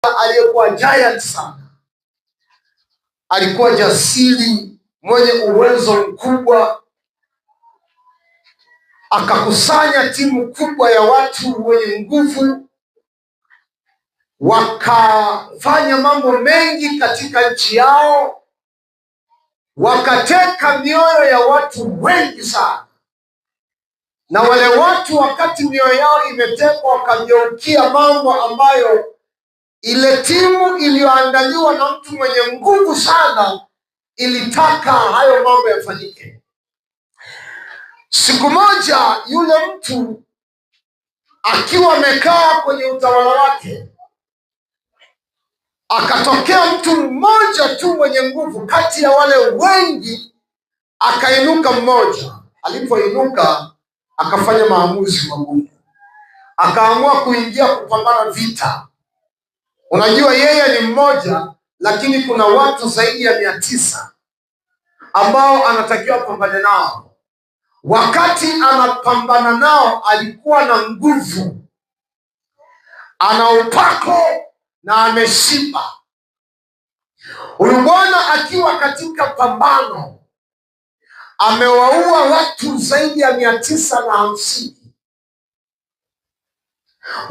Aliyekuwa giant sana, alikuwa jasiri, mwenye uwezo mkubwa, akakusanya timu kubwa ya watu wenye nguvu, wakafanya mambo mengi katika nchi yao, wakateka mioyo ya watu wengi sana. Na wale watu wakati mioyo yao imetekwa, wakageukia mambo ambayo ile timu iliyoandaliwa na mtu mwenye nguvu sana ilitaka hayo mambo yafanyike. Siku moja yule mtu akiwa amekaa kwenye utawala wake, akatokea mtu mmoja tu mwenye nguvu kati ya wale wengi, akainuka mmoja. Alipoinuka akafanya maamuzi magumu, akaamua kuingia kupambana vita. Unajua yeye ni mmoja, lakini kuna watu zaidi ya 900 ambao anatakiwa apambane nao. Wakati anapambana nao, alikuwa na nguvu, ana upako na ameshiba. Huyu bwana akiwa katika pambano amewaua watu zaidi ya 950.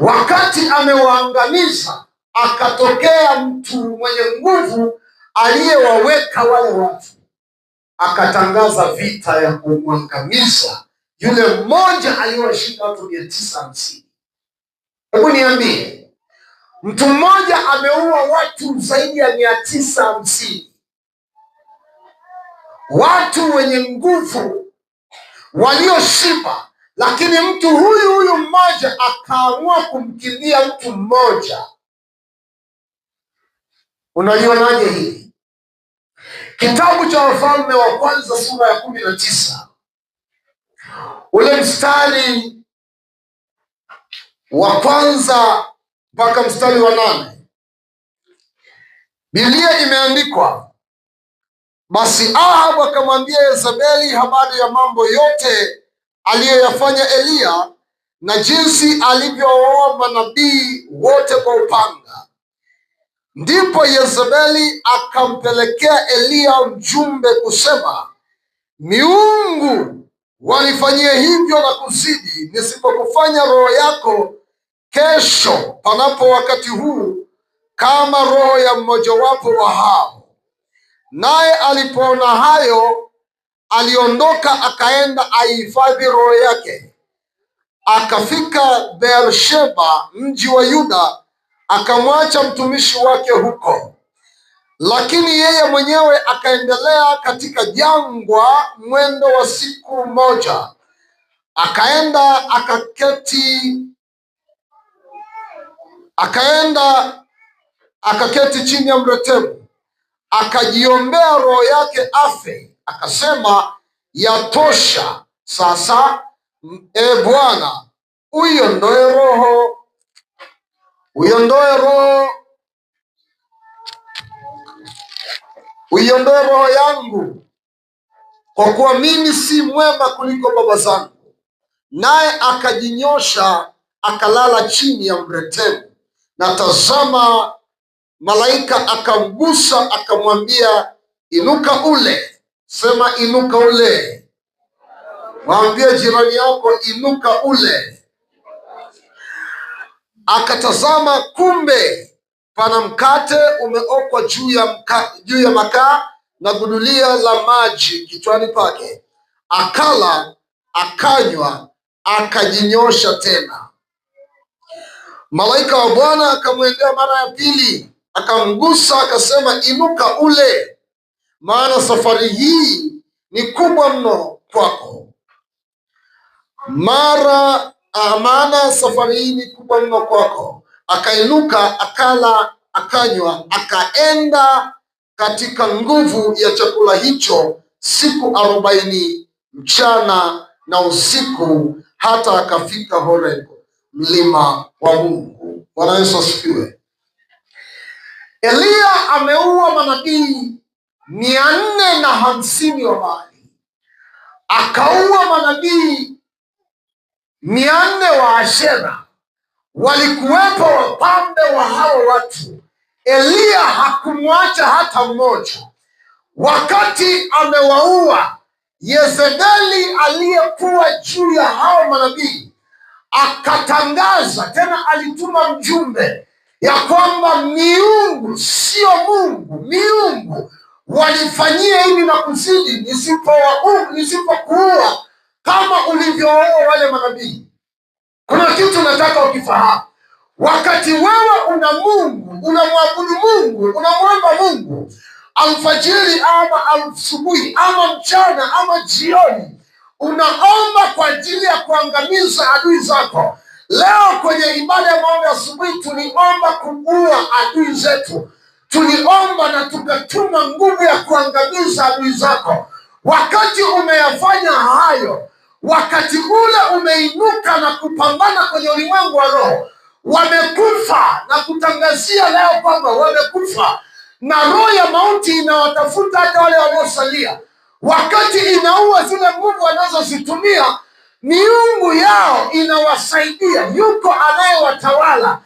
Wakati amewaangamiza, akatokea mtu mwenye nguvu aliyewaweka wale watu, akatangaza vita ya kumwangamiza yule mmoja aliyewashinda watu 950. Hebu niambie, mtu mmoja ameua watu zaidi ya 950, watu wenye nguvu walioshiba, lakini mtu huyu huyu mmoja akaamua kumkimbia mtu mmoja. Unalionaje hili? Kitabu cha Wafalme wa Kwanza sura ya 19 ule mstari wa kwanza mpaka mstari wa 8, Biblia imeandikwa: basi Ahabu akamwambia Yezebeli habari ya mambo yote aliyoyafanya Eliya na jinsi alivyooa manabii wote kwa upanga. Ndipo Yezebeli akampelekea Eliya mjumbe kusema, miungu walifanyie hivyo na kuzidi, nisipokufanya roho yako kesho panapo wakati huu kama roho ya mmojawapo wa hao. Naye alipoona hayo, aliondoka akaenda aihifadhi roho yake. Akafika Beersheba, mji wa Yuda, akamwacha mtumishi wake huko. Lakini yeye mwenyewe akaendelea katika jangwa mwendo wa siku moja, akaenda akaketi chini ya mretemu, akajiombea roho yake afe. Akasema, yatosha sasa, e Bwana, uiondoe roho, uiondoe roho, uiondoe roho yangu, kwa kuwa mimi si mwema kuliko baba zangu. Naye akajinyosha akalala chini ya mretemu, na tazama, malaika akamgusa akamwambia, inuka ule. Sema inuka ule. Mwambie jirani yako inuka ule. Akatazama, kumbe pana mkate umeokwa juu ya makaa na gudulia la maji kichwani pake. Akala, akanywa, akajinyosha tena. Malaika wa Bwana akamwendea mara ya pili, akamgusa, akasema, inuka ule, maana safari hii ni kubwa mno kwako. Maana safari hii ni kubwa mno kwako. Akainuka, akala, akanywa, akaenda katika nguvu ya chakula hicho siku 40 mchana na usiku, hata akafika Horeb, mlima wa Mungu. Bwana Yesu asifiwe. Eliya ameua manabii 450 wa Baali, akaua manabii 400 wa Ashera. Walikuwepo wapambe wa hao watu. Eliya hakumwacha hata mmoja. Wakati amewaua, Yezebeli aliyekuwa juu ya hao manabii akatangaza tena, alituma mjumbe ya kwamba miungu sio Mungu, miungu walifanyia hivi na kuzidi, nisipokuua kama ulivyowaua wale manabii. Kuna kitu nataka ukifahamu. Wakati wewe una Mungu, unamwabudu Mungu, unamwomba Mungu alfajiri ama asubuhi ama mchana ama jioni, unaomba kwa ajili ya kuangamiza adui zako. Leo kwenye ibada ya maombi asubuhi tuliomba kuua adui zetu, tuliomba na tukatuma nguvu ya kuangamiza adui zako. Wakati umeyafanya hayo, wakati ule umeinuka na kupambana kwenye ulimwengu wa roho, wamekufa na kutangazia leo kwamba wamekufa, na roho ya mauti inawatafuta hata wale waliosalia. Wakati inaua zile nguvu wanazozitumia, miungu yao inawasaidia. Yuko anayewatawala